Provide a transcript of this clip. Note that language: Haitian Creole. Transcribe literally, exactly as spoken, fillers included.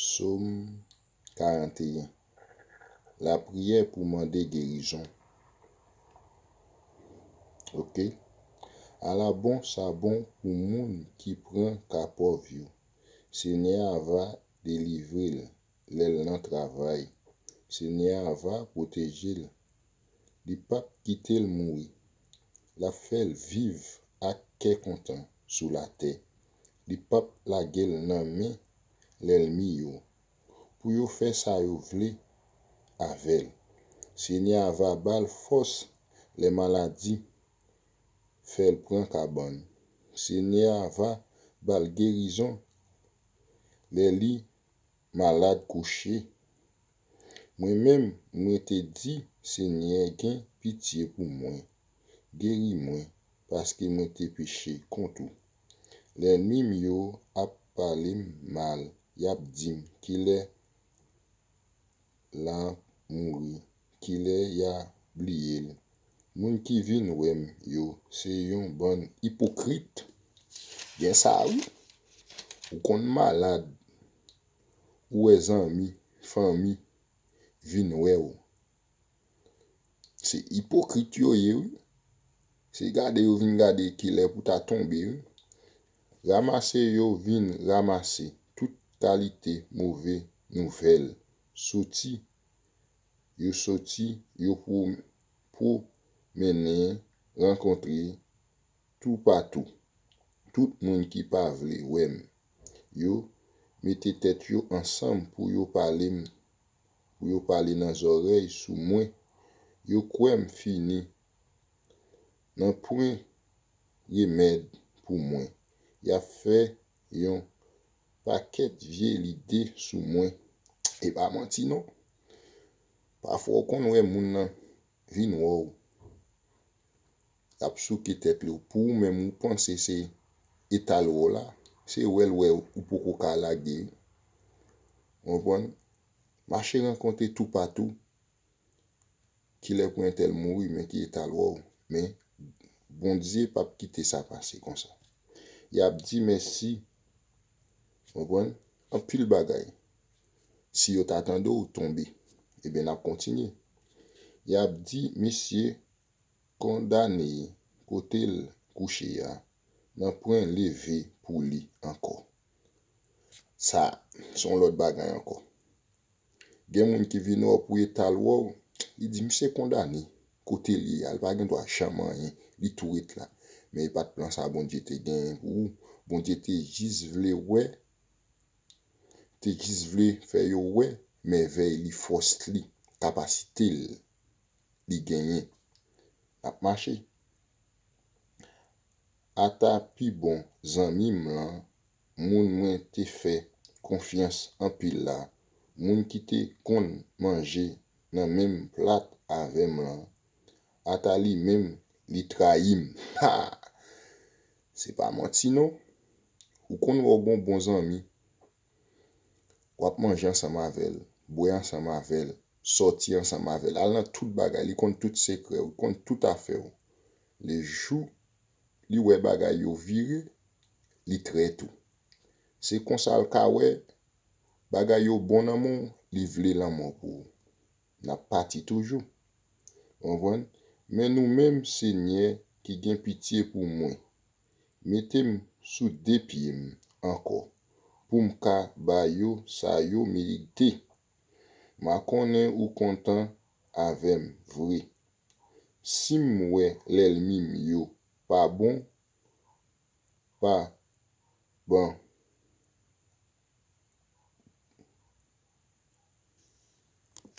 Sòm karannteyen. Lapriyè pou mande gerizon. Oke. Ala bon sa bon pou moun ki pran ka pòv yo. Senyè a va delivre l lè l nan travay. Senyè a va pwoteje l. Li p ap kite l mouri. L ap fè l viv ak kè kontan sou latè. Li p ap lage l nan men lènmi yo pou yo fè sa yo vle avè l. Senyè a va ba l fòs lè maladi fè l pran kabann. Senyè a va ba l gerizon lè li malad kouche. Mwen menm, mwen te di, Senyè, gen pitye pou mwen. Geri mwen, paske mwen te peche kont ou. Lènmi m yo ap pale m mal, y ap di m, kilè l a mouri, kilè y a bliye l. Moun ki vin wè m yo, se yon bann ipokrit. Gen sa wi. Ou konn malad, ou wè zanmi, fanmi vin wè w. Se ipokrit yo ye wi. Se gade yo vin gade kilè pou ta tonbe wi. Ramase yo vin ramase tout kalite move nouvèl. Soti, yo soti, yo pwo-, pwomennen, rankontre toupatou. Tout moun ki pa vle wè m yo mete tèt yo ansanm pou yo pale m, pou yo pale nan zòrèy sou mwen. Yo kwè m fini. Nan pwen remèd pou mwen. Y ap fè yon pakèt vye lide sou mwen. E pa manti non. Pafwa w konn wè moun nan vin wè w. L ap souke tèt li. Pou ou menm ou panse se etal wè w la, se wè l wè ou poko ka lage. Ou konprann? Mache rankontre toupatou. Kilè pou entèl mouri, men ki etal wè w. Men, Bondye p ap kite sa pase konsa. Y ap di mèsi, konprann? Anpil bagay. Si yo ta tande w tonbe, ebyen n ap kontinye. Y ap di, mesye, kondane kote l kouche a, nanpwen leve pou li ankò. Sa, se yon lòt bagay ankò. Gen moun ki vin wè w pou etal wè w, li di, misye kondane kote l ye a, li pa gen dwa janm anyen, li tou ret la. Men e pa t plan sa Bondye te genyen pou ou. Bondye te jis vle wè, te jis vle fè yo wè mèvèy li, fòs li, kapasite l li genyen. N ap mache. Ata pi bon zanmi m lan, moun mwen te fè konfyans anpil la, moun ki te konn manje nan menm plat avè m lan, ata li menm li trayi m. Ha! Se pa manti non. Ou konn wè w gon bon zanmi, w ap manje ansanm avè l, bwè ansanm avè l, sòti ansanm avè l, al nan tout bagay, li konn tout sekrè w, li konn tout afè w. Lejou li wè bagay yo vire, li trèt ou. Se konsa l ka wè bagay yo bon nan men w, li vle lanmò pou ou. N ap pati toujou. Ou konprann? Men nou menm, Senyè, ki gen pitye pou mwen, mete m sou de pye m ankò, pou m ka ba yo sa yo merite. M a konnen ou kontan avè m vre. Si m wè lènmi m yo pa bon, pa ban